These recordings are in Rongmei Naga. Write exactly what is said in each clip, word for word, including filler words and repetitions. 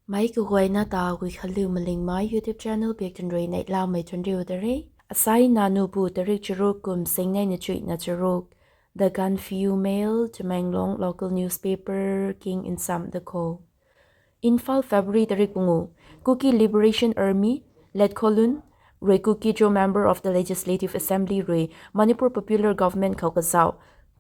Meic kaguayna ta Guikhanliu Malingmei YouTube channel biak tun rui neihlamei tun riu ta re. Asai na nubu tarik charuk kum singnei na chuihna charuk. The Gaanphiu Mail, Tamenglong local newspaper king nsam da kho. Imphal, February tarik pungu. Kuki Liberation Army, Letkholun rui Kuki Zo member of the Legislative Assembly rui Manipur Popular Government khou kazauh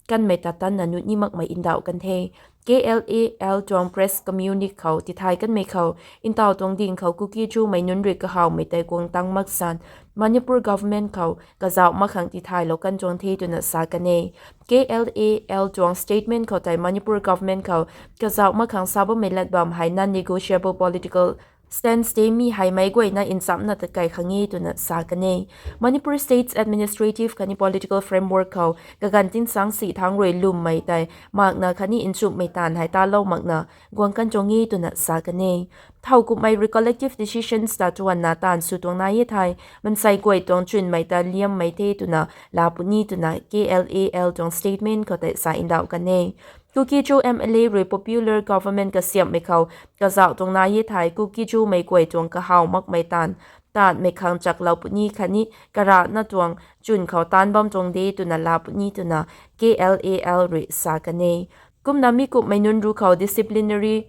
kanmei ta tanna nuni makmei ndauh kan the. K L A L tuang press communique khou tithay kanmei khou, ntaw tuang ding khou Kuki Zomei nunc rui kahawmei tei guang tang mak san, Manipur government khou kazauh mak khang tithaylou kan tuang the twna sa kan e. K L A L tuang statement khou tei Manipur government khou kazauh mak khang sa bammei lat bam hei non-negotiable political stance de, mi hei meic guayna nchamcna tatkei khang e twna sa kan e. Manipur State's administrative khatni political framework khou kaganv tingsang si thangc rui lwmmei tei makna khatni nchumhmei taanv hei talou makna guang kan tuang e twna sa kan e. Thow kumhmei rui collective decisions ta tuanna taanv sw tuang nai e thei, mansei guay tuang chwnmei ta liammei the twna laa puni twna K L A L tuang statement khou tei sa ndauh kan e. Kuki Zo M L A rui popular government kasiamhmei khou kazauh tuang nai e thei, Kuki Zomei guay tuang kahaw makmei taanv taanmei khang chaklou puni khatni karana tuang chwn khou taanv bam tuang de twna laa puni twna K L A L rui sa kan e. Kumna mi kumhmei nunc ruc khou disciplinary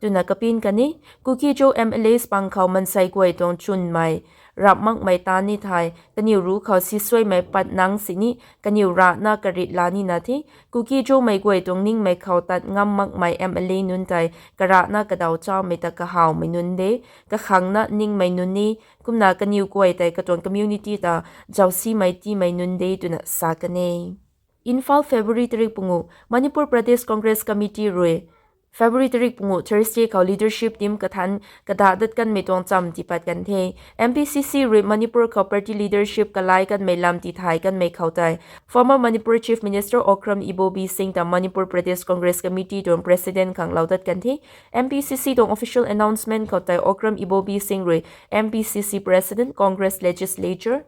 twna kapin kan e. Kuki Zo M L As pang khou mansei guay tuang chwnmei rap makmei taanv ni thei, kaniw ruc khou sisuaimei pat nang sini kaniw rana karit la nina the. Kuki Zomei guay tuang ningmei khou tat ngam makmei M L A nunc tei karana kadaw chamei ta kahawmei nunc de, kakhangna ningmei nunc ni, kumna kaniw guay tei katuang community ta zausimei tiimei nunc de twna sa kan e. Imphal, February tarik pungu. Manipur Pradesh Congress Committee rui February tarik pungu Thursday khou leadership team kathanc kadah dat kanmei tuang cham tiipat kan the. M P C C rui Manipur khou party leadership kalai kanmei lam tithay kanmei khou tei former Manipur Chief Minister Okram Ibobi Singh ta Manipur Pradesh Congress Committee tuang president khang lou dat kan the. M P C C tuang official announcement khou tei Okram Ibobi Singh rui M P C C president, Congress legislature,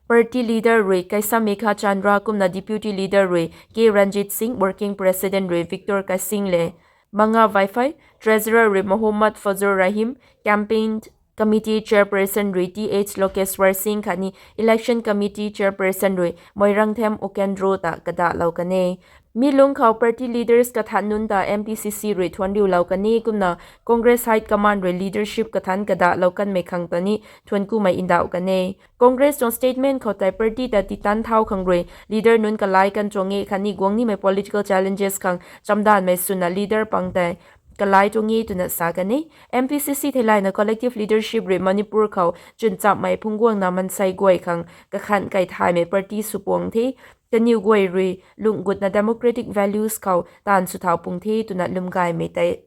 party leader rui Keisham Meghachandra, kumna deputy leader rui K Ranjit Singh, working president rui Victor Kaising le Manga Vaiphei, treasurer rui Mohammad Fazlur Rahim, campaign committee chairperson rui Th Lokeshwar Singh khatni election committee chairperson rui Moirangthem Ukendro ta kadahlou kan e. Mi lungc khou party leaders kathanc nunc ta M P C C rui thuanriulou kan e, kumna Congress high command rui leadership kathanc kadahlou kanmei khang ta ni thuankumei ndauh kan e. Congress tuang statement khou tei party ta titan thau khang rui leader nunc kalai kan tuang e khatni guang nimei political challenges khang chamdanvmei swna leader pang tei kalai tuang e twna sa kan e. M P C C theilayna collective leadership rui Manipur khou chwnchapmei phungc guangna mansei guay khang kakhanh kai thaymei party sw puang the. Kaniw guay rui lungh gutna democratic values khou taanv sw thau pung the twna lwmgaymei tei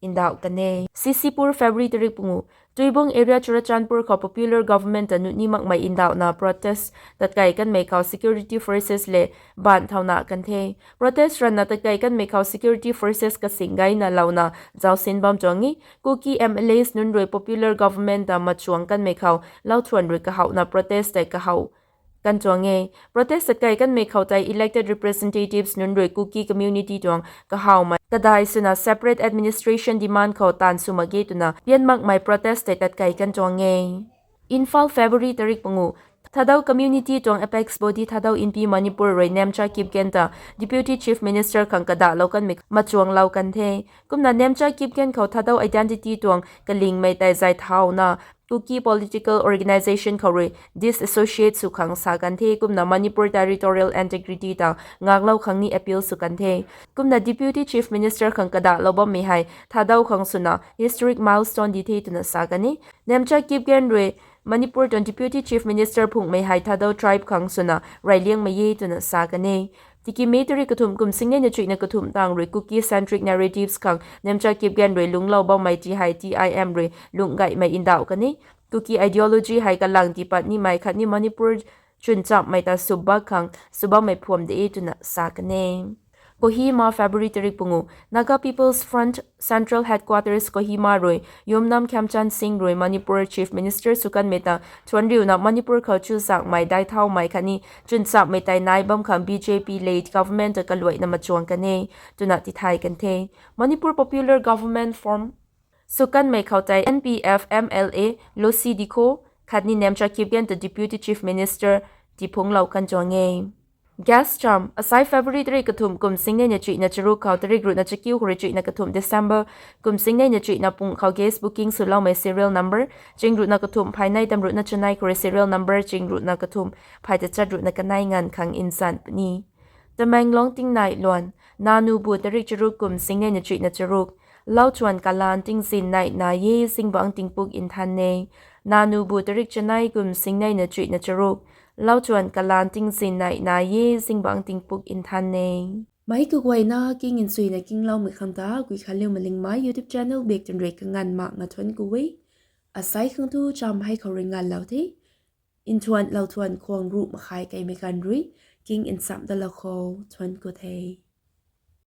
ndauh kan e. C C Pur, February tarik pungu. Tuibung area Churachandpur khou popular government ta nuni makmei ndauhna protest tatkei kanmei khou security forces le baanc thauna kan the. Protest ranna tatkei kanmei khou security forces kasing gayna louna zausin bam tuang e. Kuki M L As nunc rui popular government ta machuang kanmei khou lauthuan rui kahowna protest tei kahow kan tuang e. Protest tatkei kanmei khou tei elected representatives nunc rui Kuki community tuang kahawmei kadai swna separate administration demand khou taanv sw mak ge twna pian makmei protest tei tatkei kan tuang e. Imphal, February tarik pungu. Thadou community tuang apex body Thadou Inpi Manipur rui Nemcha Kipgen ta Deputy Chief Minister khang kadahlou kanmei machuanglou kan the. Kumna Nemcha Kipgen khou Thadou identity tuang kalingmei tei zay thauna Kuki political organisation khou rui disassociate sw khang sa kan the, kumna Manipur territorial integrity ta ngaklou khang ni appeal sw kan the. Kumna Deputy Chief Minister khang kadahlou bammei hei Thadou khang swna historic milestone di the twna sa kan e. Nemcha Kipgen rui Manipur tuang Deputy Chief Minister phunghmei hei Thadou tribe khang swna reyliangmei e twna sa kan e. Tiki May tarik kathumh kum singnei na chuihna kathumh tang rui Kuki centric narratives khang Nemcha Kipgen rui lungclou bammei ti hei T I M rui lungh gaymei ndauh kan e. Kuki ideology hei kalang tiipat nimei khatni Manipur chwnchapmei ta subak khang sw bammei phuam de e twna sa kan e. Kohima, February tarik pungu. Naga People's Front Central Headquarters Kohima rui Yumnam Khemchand Singh rui Manipur Chief Minister sw kanmei ta thuanriuna Manipur khou chuzaenghmei daithaumei khatni chwnchapmei tei nai bam khang B J P led government ta kaluaina machuang kan e twna tithay kan the. Manipur popular government form Sw kanmei khou tei N P F M L A Lucy Dikho, khatni Nemcha Kipgen ta Deputy Chief Minister tiphungclou kan tuang e. Gas cham, asai February tarik kathumh kum singnei na chuihna charuk khou tarik ruhna chakiu khou rui chuihna kathumh December kum singnei na chuihna pung khou gas booking swloumei serial number ching ruhna kathumh phay nei tam ruhna chanei khou rui serial number ching ruhna kathumh phay tachat ruhna kanei nganv khang nsan puni. Tamenglong tingnai luan, nanubu tarik charuk kum singnei na chuihna charuk, lauchuan kalan tingzin nei na e zingbangc tingpuk nthan e. Nanubu tarik chanei kum singnei na chuihna charuk, lauchuan kalan tingzin nei na e zingbangc tingpuk nthan e. Meic kaguayna king nchuina kingloumei khang ta Guikhanliu Malingmei YouTube channel bak twn rui kanganv makna thuanc ku e. Asai khang tu cham hei khou rui nganvlou the. Nthuan lauthuan khwang ruh makhai keimei ganv rui king nchamh dalou khou thuanc ku the.